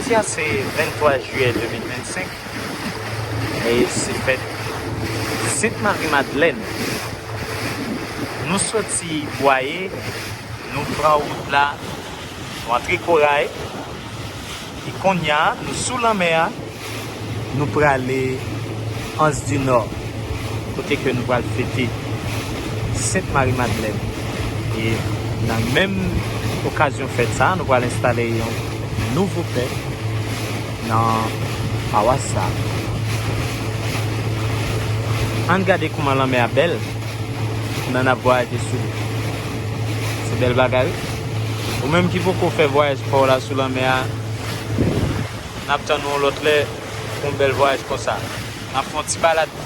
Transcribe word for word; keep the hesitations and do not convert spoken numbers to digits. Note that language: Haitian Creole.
Jodi a se venntwa jiyè de mil vennsenk e se fèt Sent Mari Madlèn. Nou soti Bwaye, nou pran wout la, nou antre Koray, e kounye a nou sou lanmè a, nou prale Anse du Nord, kote ke nou pral fete Sent Mari Madlèn. E nan menm okazyon fèt sa, nou pral enstale yon nouvo pè nan pawas sa. Ann gade kouman lanmè a bèl pandan n ap vwayaje sou li. Se bèl bagay, wi. Ou menm ki poko fè vwayaj pa w la sou lanmè a, n ap tann ou yon lòt lè pou yon bèl vwayaj konsa. N ap fè yon ti balad